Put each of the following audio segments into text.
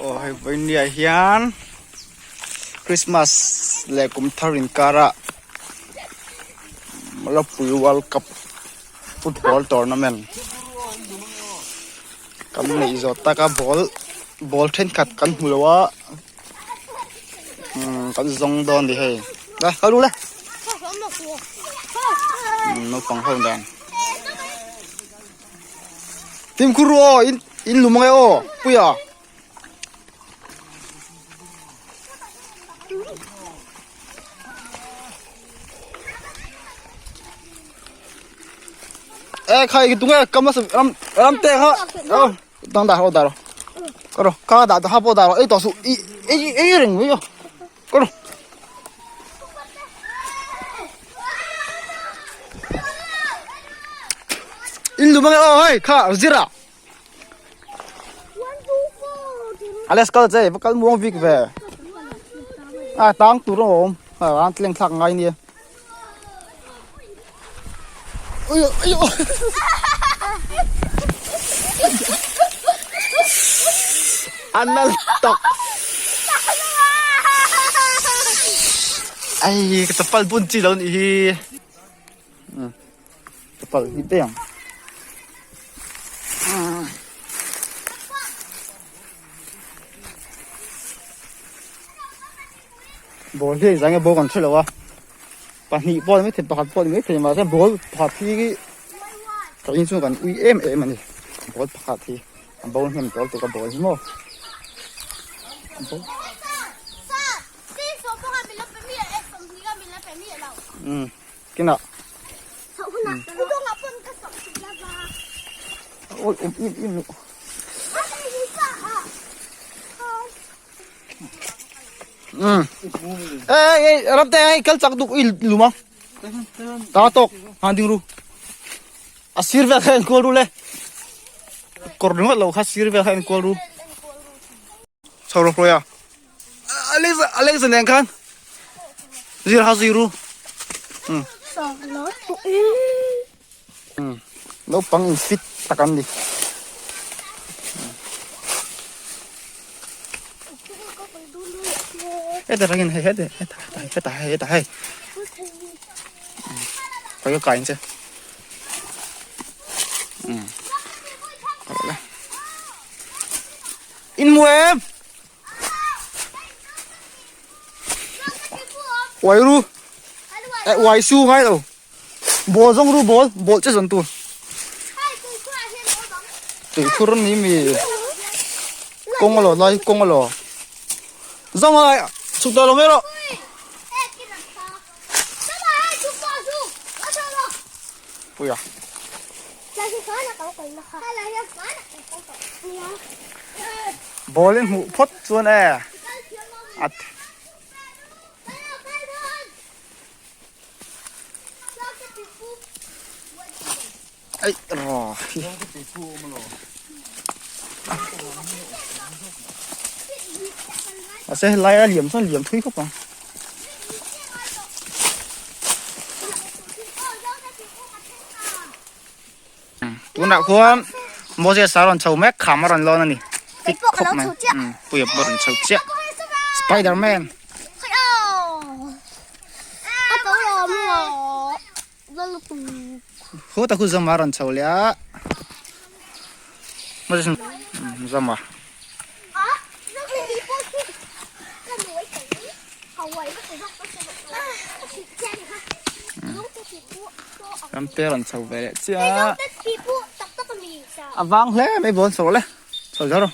Aw hei vawinia hian Christmas leh kum thar inkarah Malapui World Cup football tournament kan neih zawh tak a ball ball thenkhat kan hmu lo a umm kan zawng dawn a ni hei le kal ru le naupang ho dan. Fimkhur ru aw in in lum ange aw puia. E khai tunge kama ram ram te kha dang da ro da ro ka ro ka da ha po da ro ei to su i ei ei reng mai yo ka ro In lum ange aw hei kha zira Alex kal che va kal muang vik ve a tang tur a awm a an tleng thlak ngai nia ui ui an nal tak ai ka chapal bun chi lo nih hi chapal hi te ang ball hi engzah nge ball kan hre lo a pahnih pawh ni maithei pakhat pawh ni maithei mahse ball pakhat hi ka in chu kan ui em em a ni ball pakhat hi a bo hnem tawh lutuk a ball hi maw umm kinah awi um im im luh umm ei ei ramte hei kal chak duk i lum a ta tawk han ding ru a sir vel kha enkual ru le kawr ringawt lo kha sir vel kha enkual ru chho rawh hruai a Alex Alex nen khan zir ha zui ru umm umm naupang in fit tak an ni. Heta rangin hei heta heta heta hei heta hei khawi ka kai ang che umm in mu em uai ru eh uai su ngai lo ball zawng ru ball ball che zawn tur tuikhur ni mi kawng a lo lai kawng a lo zawng a chhuk tawh lo mai rawh puia Ball in hmuh phawt chuan e at ai ro hi mahse helai a liam chuan liam thui khawp ang. Tunah khuan Moses a rawn chho mek kham a rawn lawn a ni tik khawp mai umm puia pawh a rawn chho chiah spider man khuta khu zama a rawn chho leh a Moses zama. Ramte rawn chho ve leh chiah a a vang hle mai bawn chho le chho zel rawh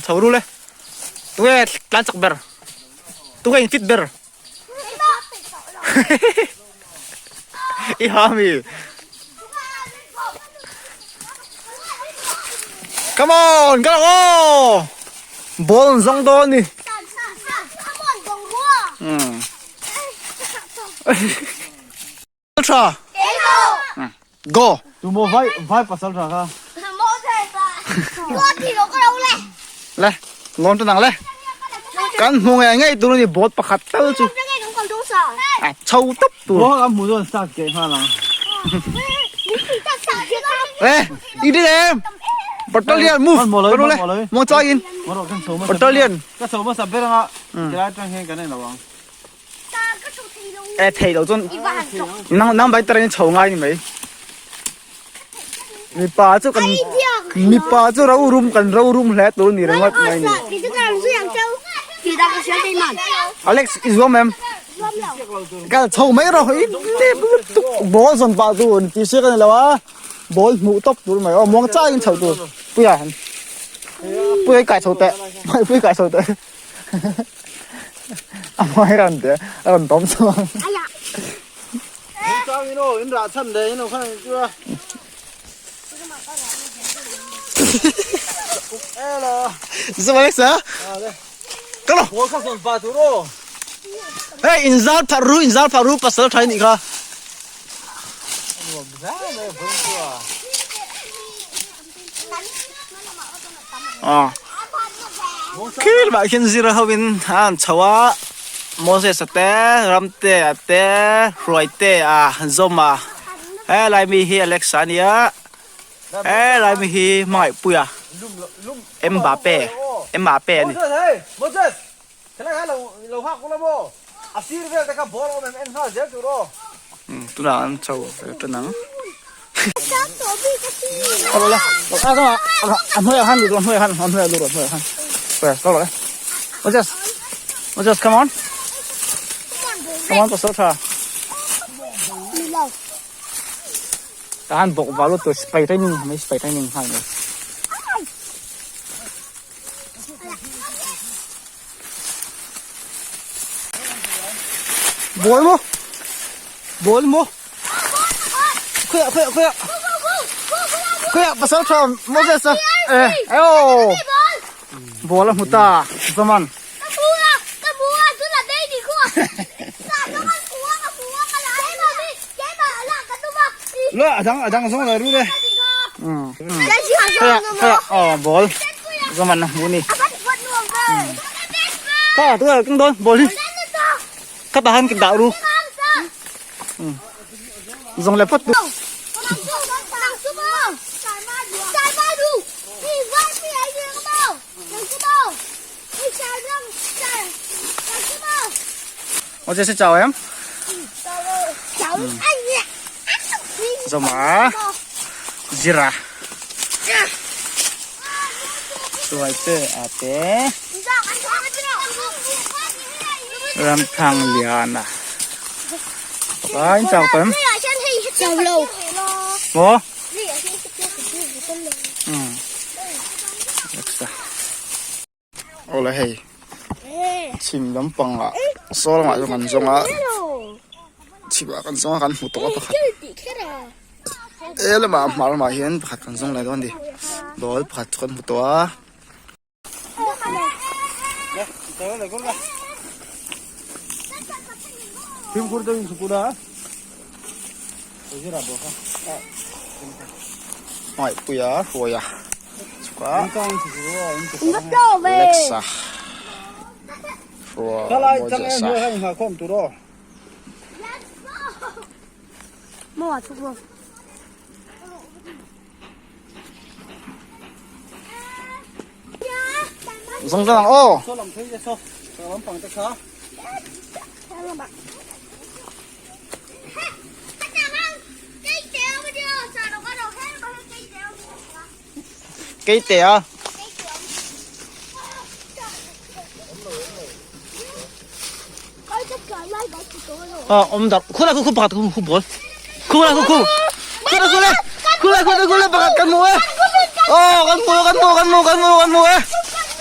chho ru le tunge tlan chak ber tunge in fit ber I ha mi. Come on, go oh. Ball an zawng dawn ni. Hmm. Tha. Go. Tu mo vai vai pasal tha kha. Le, lawm ta nang le. Kan hmu ngei ngei tur ni boat pakhat tal chu. A chho tawp tur. Ball a hmu dawn start ke nghal ang. Eh, i đi em. Battalion move. Kanu le. Mo chai in. Battalion. Ka chho hmasa ber anga tilai atang hian kan en lo ang. Eh thei lo chuan nang nang bai tarin chho ngai ni mai. Mipa chu kan mipa chu ro rum kan ro rum hle tur ni ringawt mai ni. Alex i zuam em? Kal chho mai rawh i nep lutuk ball zawn pah tur ti si ka ni lo a ball hmuh tawp tur mai aw muang chai in chho tur puia puia i kai chho teh puia i kai chho teh a hmai ran teh a rawn tawm chuang. Zum Alex a Kalo Hey in zal phar ru in zal phar ru pasal thai nih kha Ah Khil mah khian zir ho in an chho a Moses a te Ramte a te Hruaite a Zawma helai mi hi Alexa a nia helai mi hi Hmangaihpuia Mbappe Mbappe a ni. Tunah an chho ve tan ang. Ka lo le a hnuaiah khan lut rawh a hnuaiah khan a hnuaiah lut rawh a hnuaiah khan ka lo le Moses Moses come on come on pasal tha tah khan bawk vah lut tur sipai training mai sipai training nghal mai. Ball maw ball maw khawiah khawiah khawiah khawiah pasal tha Moses a eh aw ball a hmu ta Zaman a dang a dang zawng lo ru le khawiah khawiah aw ball Zaman a hmu a ni. Ka tu ah keng dawn ball hi ka tahan ka dah ru zawng leh phawt tu. Ôi xin chào em. Zoma Zira. Suai te a te. Ramthang Liana. Pakai chào tấm. Mo. Ừ. Awle hei chhim lampangah saw lamah chuan kan zawng a chhimah kan zawng a kan hmu tawh a pakhat he lamah hmar lamah hian pakhat kan zawng leh dawn a ni ball pakhat chu kan hmu tawh a. Hmangaihpuia hruaia chhuk a Alexa hrua Moses a. Zawng zawng ang aw. Keite a. Ah, om dak. Khula khu khu pakhat khu khu bol. Khula khu khu. Khula khula. Khula khula khula pakhat kan mu e. Oh, kan mu kan mu kan mu kan mu kan mu e.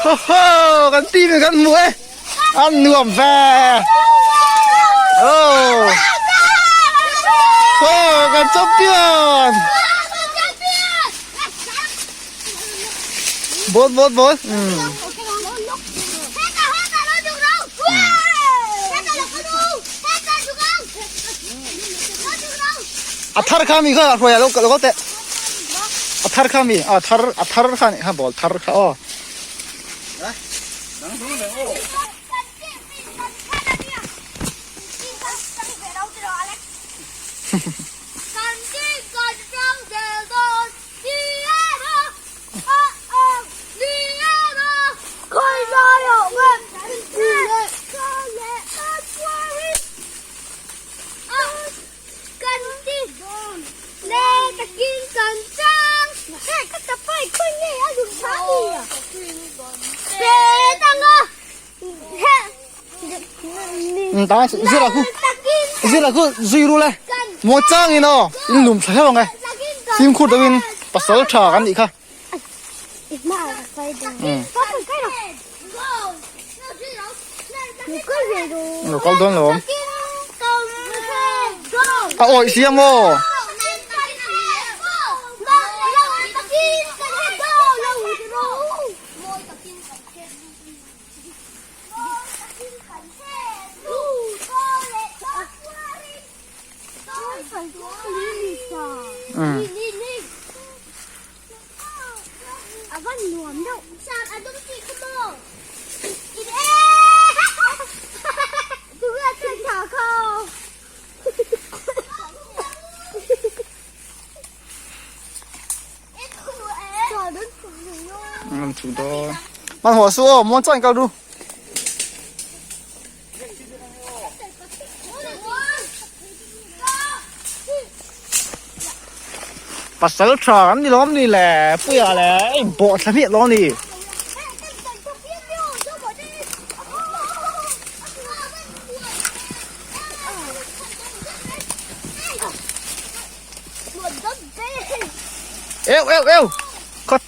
Ho ho, kan team kan mu e. An nuam ve. Oh. Oh, kan champion. Ball ball ball. A thar kha mi kha hruai lo lo te. A thar kha mi a thar a thar kha ni kha ball thar kha aw. Ta zira khu zira khu zui ru le mawi changin aw in lum thla hleuh ang e fimkhur deuhin pasal tha kan nih kha. Lo kal dawn lo awm. A awih si ang aw. Hmanhmawh suh aw muang chuan kal ru. Pasal tha an ni lawm ni le puia le a in bawh thla hmiah lawm ni. Eu eu eu khaw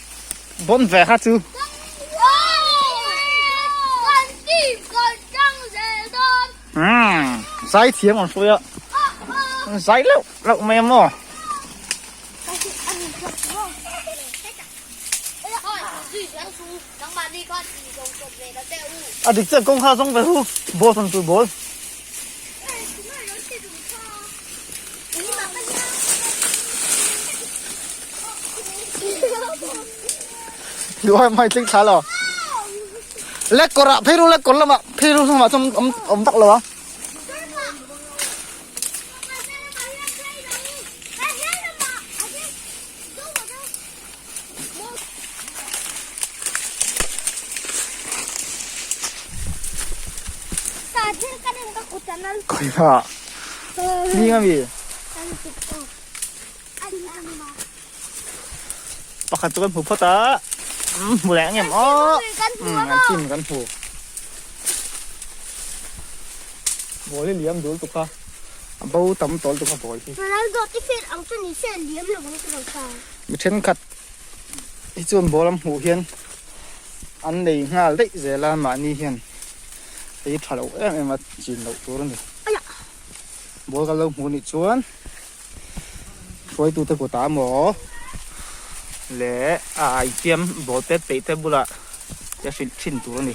bawn ve kha chu. Umm zai thiam an hruai a an zai leuh leuh mai a maw. A dik chiah kawng kha zawng ve hu ball thawn tur ball. Duh ai mai tling thla lo. Lek kawr ah phei ru lek kawr lamah phei ru lamah chuan awm awm vak lo a. Khawiha ni ami pakhat chu kan hmu phawt a hmu leh ang em aw an team kan hmu ball hi liam dul tuk a a bo tam tawl tuk a ball hi mi thenkhat hi chuan ball an hmuh hian an nei nghal daih zel a mahni hian hei tha lo em em a chin loh tur a ni ball kan lo hmuh anih chuan hruaitute kutah emaw leh a infiam ball pet peih te bulah te hrilh thin tur a ni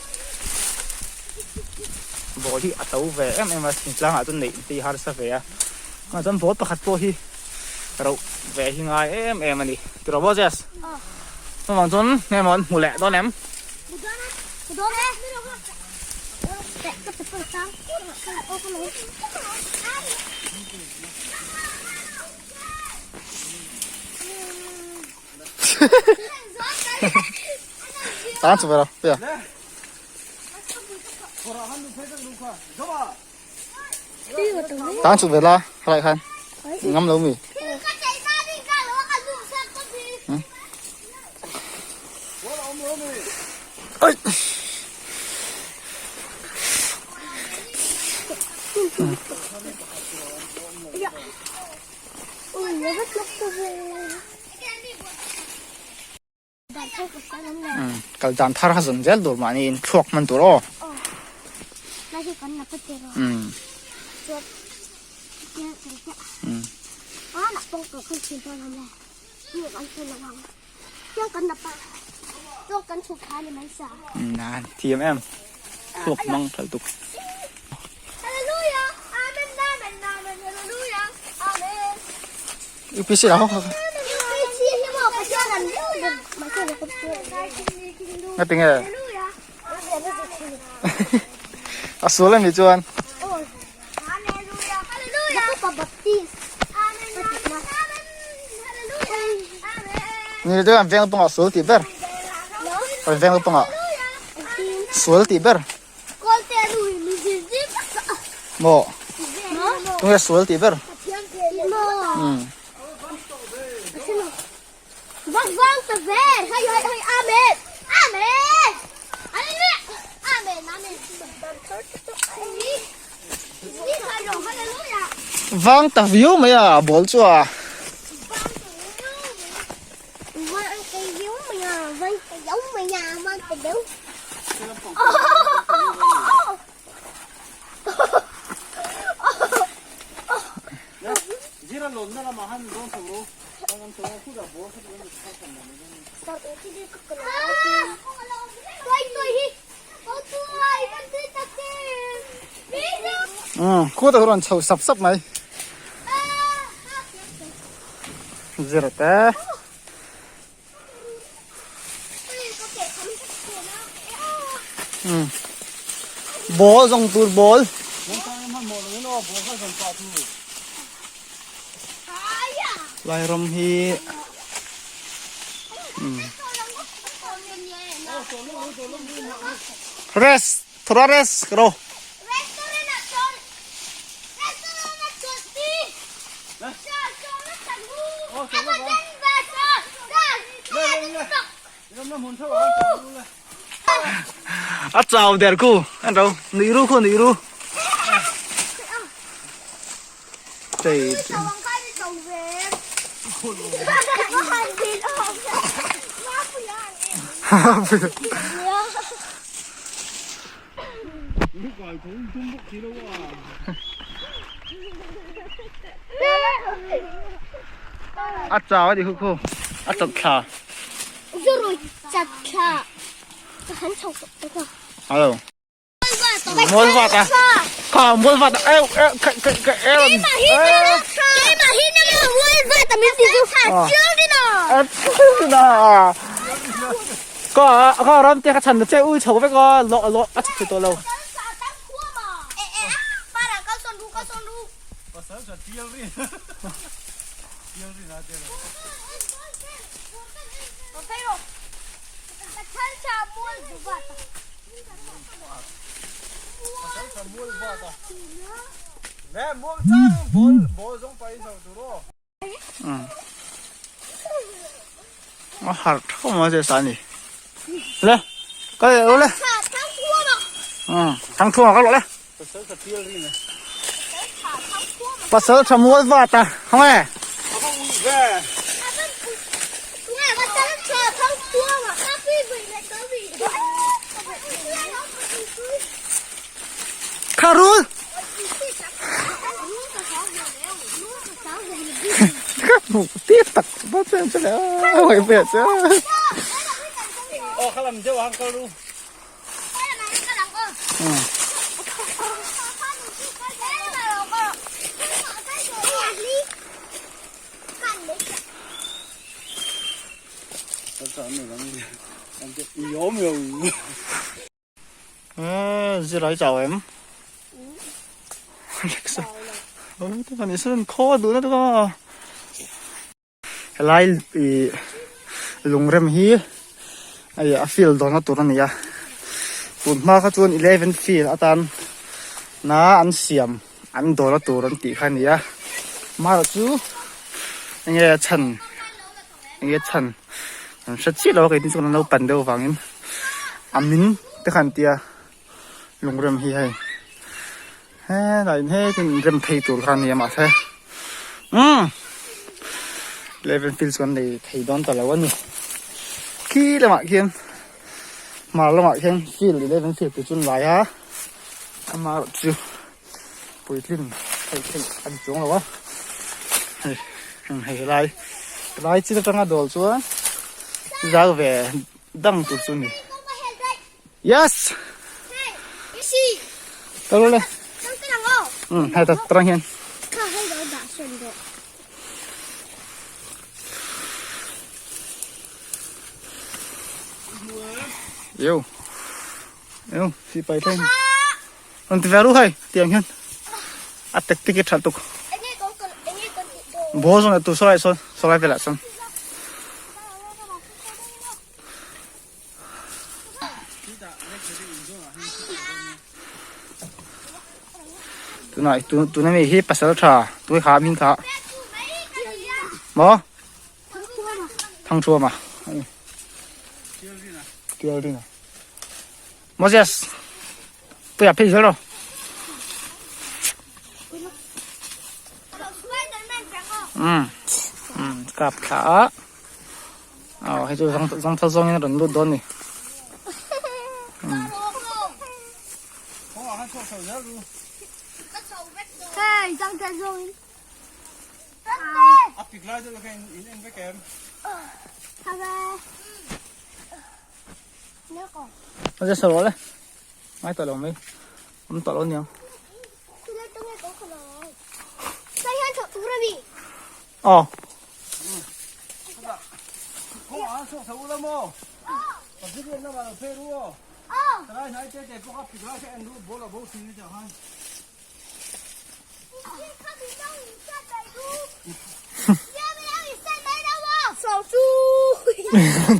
ball hi a to ve em em a thingtlangah chuan neih te hi harsa ve a chuan ball pakhat pawh hi roh ve hi ngai em em a ni tiraw Moses chuvang chuan heng emaw an hmu leh dawn em. Tan chu vera pia. Tan chu vela halai khan ngam lo mi. Oi. Kal dan thar kha zawn zel tur mahni in thluak hman tur aw. Thiam em thluak hmang thal tuk. UPC lah ho Nga tinge A sual ami chuan Ni te kan veng pangah sual tih ber kan veng pangah sual tih ber Maw tunge sual tih ber Vang ta viau mai a ball chu a. Khua te rawn chho sap sap mai zir te ball zawng tur ball lai ram hi rest thora rest karo A chau der khu an ro nui ru khu nui ru chei A chau a ni khu khu a chawt thla. Hello. Mual vat a. Kha mual vat a eu eu ka ka ka eu. Ka ka ram te ka chan na che ui chho vek a lo lo a chhuk thei tawh lo. A harh theuh mai che sa ni le ka leh lo le thang thua ka lawh le pasal tha mual vat a hang e kharul Tiếp tak bot chen che oi ve che. Aw khalam deuh ang kal ru. Zirai chau em? Alexa. Oh, te kan isun khaw duh na tu ka. Helai i lungrem hi ai a field dawn na tur a ni a. Tun hma kha chuan 11 field atan na an siam an dawn na tur an tih kha a ni a. Amaherawh chu enge chhan enge chhan an hre chiah lo a kei tin chuan an lo pan deuh avangin a min te khan tia lungrem hi hei helai in hetin rem phei tur kha a ni a mahse umm eleven field chu an nei thei dawn ta lo a ni khi lamah khian hmar lamah khian field eleven field tur chu an lai a amaherawh chu. Puitlin theih theih a ni chuang lo a, hei hei helai helai chin atanga dawl chuan zau ve dang tur chu a ni yes ka lo le um hei ta tarang hian yêu yêu sipai thleng. Rawn ti ve ru hei tiang hian a tek tek hi tha tuk ball zawng leh tur sawlai sawn sawlai velah sawn. Tunah tuna mi hi pasal tha tui kha hming kha maw Thangthuama Tialrina. Moses, puia phei zel rawh. Umm umm kap thla a aw hei chu zawng zawng thal zawngin a rawn lut dawn a ni umm. Ngai tawh lo mai awm tawh lo aniang. Aw.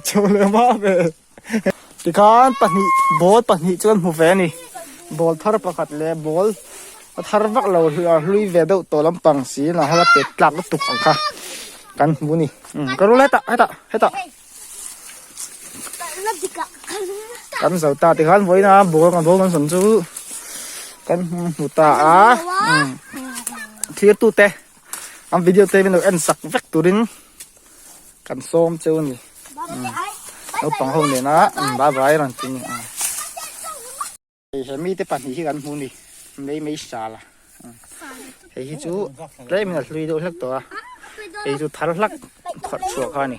Chho leh hma ve. Tikhan pahnih ball pahnih chu kan hmu ve a ni ball thar pakhat leh ball a thar vak lo hlui ve deuh tawh lampang si a hala pet tlak lutuk ang kha kan hmu a ni ka rul hetah hetah hetah kan zo ta tikhan vawiin a ball kan ball kan sawn chu kan hmu ta a thlir tute an video te min lo en sak vek turin. Kan sawm cheu a ni. Naupang ho nena bye bye rawn ti a ni. He mite pahnih hi kan hmu a ni. Mei mei sal a. Hei hi chu tlemin a hlui deuh hlek tawh a. Hei chu thar hlak phawrh chhuah kha a ni.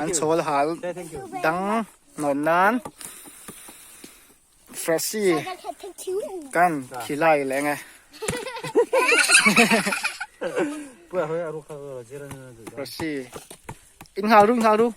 An chhawl hal dang nawn nan Frosy kan khilai leh ang e. Frosy in nghal ru in nghal ru.